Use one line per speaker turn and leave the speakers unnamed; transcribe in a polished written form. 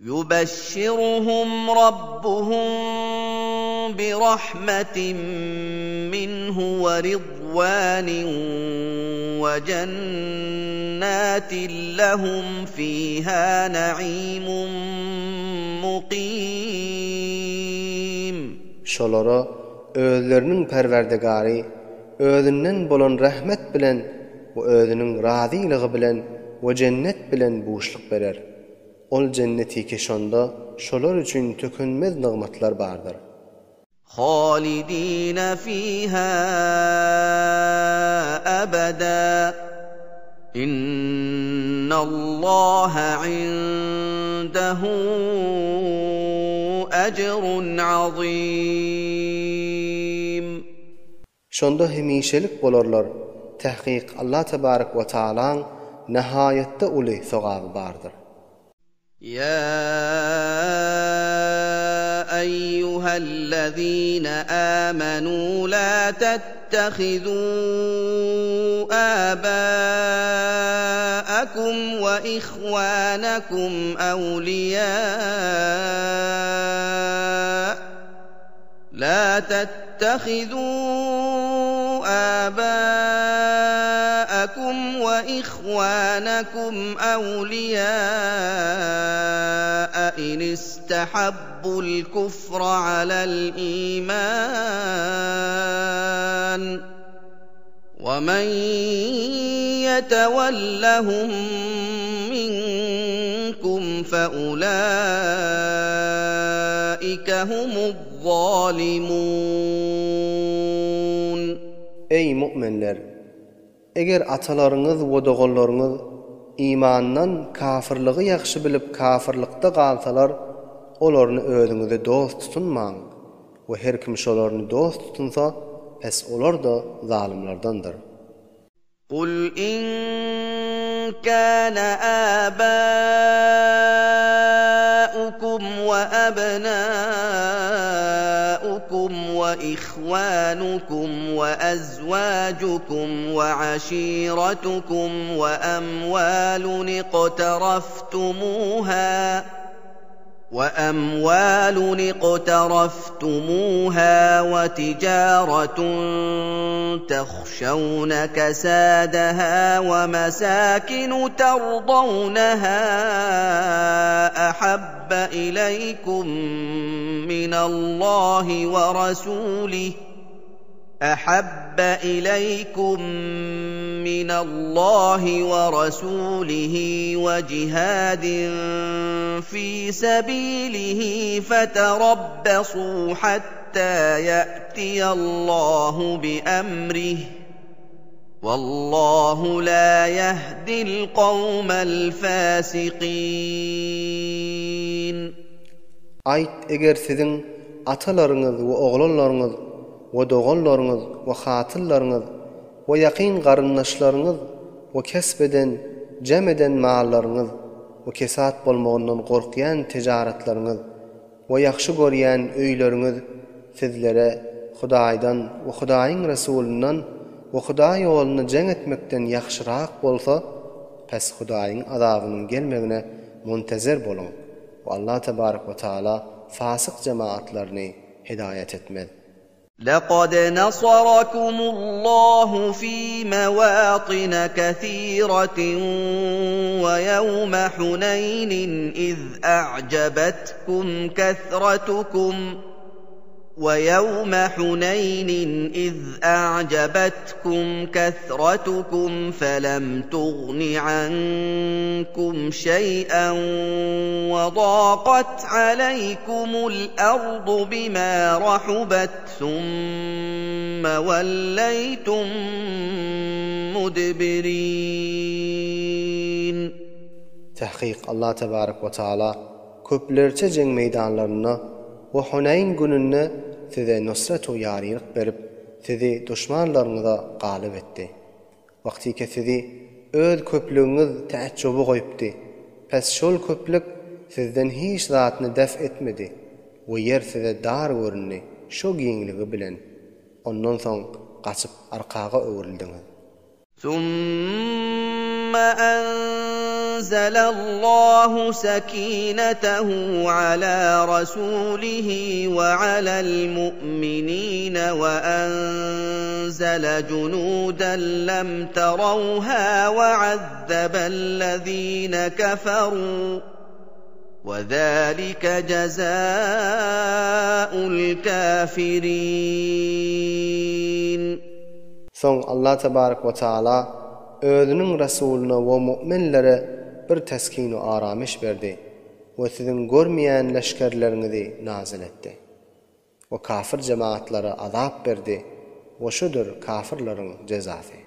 Ýubeşşiruhum Rabbuhum birahmetin minhu we ridwanin we jennatin lehum fiha naimun mukym.
Şolara özleriniň Perwerdigary Özünden bolan rehmet bilen we Özüniň razylygy bilen we jennet bilen buşluk berer. Ol jennetiki şonda şolar üçin tükenmez nygmatlar bardyr.
Halidine fiha ebeda. Innallaha indehu ejrun azim.
Şonda hemişelik bolarlar, tahkyk Allah tebarek we taalaň nahaýatda uly sogaby bardyr.
Ýa eýýuhellezine âmenû lâ tettehizû âbâekum we ihwânekum ewliýâ. Lâ tettehizû âbâekum we ihwânekum ewliýâe in istehabbul kufra alel îmân we men ýetewellehum minkum fe ulaike humuz-zalimun.
Eý, mu'minler! Eger atalaryňyz we doganlaryňyz imandan kafyrlygy ýagşy bilip kafyrlykda galsalar, olaryny özüňize dost tutunmaň we her kim şolaryny dost tutunsa, pes olar-da zalymlardandyr.
Kul in kana abaukum we abnaukum we ihwanukum we azwajukum we aşiratukum we amwalun iqtaraftumuha وأموال اقترفتموها وتجارة تخشون كسادها ومساكن ترضونها أحب إليكم من الله ورسوله أحب إليكم من الله ورسوله وجهاد في سبيله فتربصوا حتى يأتي الله بأمره والله لا يهدي القوم الفاسقين.
Aýt, eger siziň atalaryňyz we oglanlaryňyz we doganlaryňyz we hatynlaryňyz we ýakyn garyndaşlaryňyz we kesp eden, jem eden mallaryňyz we kesat bolmagyndan gorkýan tejaratlaryňyz we ýagşy görýän öýleriňiz sizlere Hudaýdan we Hudaýyň Resulyndan we Hudaý ýolunda jeň etmekden ýagşyrak bolsa, pes Hudaýyň azabynyň gelmegine muntezer boluň we Allah tebarek we taala fasyk jemaatlaryny hidaýat etmez.
Lekad nasarakumullahu fi mewatina kesiratin we ýewme Huneýnin iz a'jabatkum kesratukum we ýewme Huneýnin iz a'jabatkum kesratukum felem tugni ankum şeý'en we daqat aleýkumul ardu bima rahubat summa welleýtum mudbirin.
Tahkyk Allah tebarek we taala köplerçe jeň meýdanlarynda we Huneýn gününde size nusrat u ýarylyk berip sizi duşmanlaryňyza galyp etdi. Wagtyke sizi öz köplügiňiz täjjuba goýupdy. Pes şol köplük sizden hiç zatny def etmedi we ýer size dar göründi şo giňligi bilen. Ondan soň gaçyp arkaga öwrüldiňiz.
Summa entum. أنزل الله سكينته على رسوله وعلى المؤمنين وأنزل جنودا لم تروها وعذب الذين كفروا وذلك جزاء الكافرين.
Soň Allah tebarek we taala Özüniň Resulyna we mu'minlere bir teskin-u aramyş berdi we siziň görmeýän leşgerleriňizi nazyl etdi. We kafir jemagatlara azap berdi we şudur kafirleriň jezasy.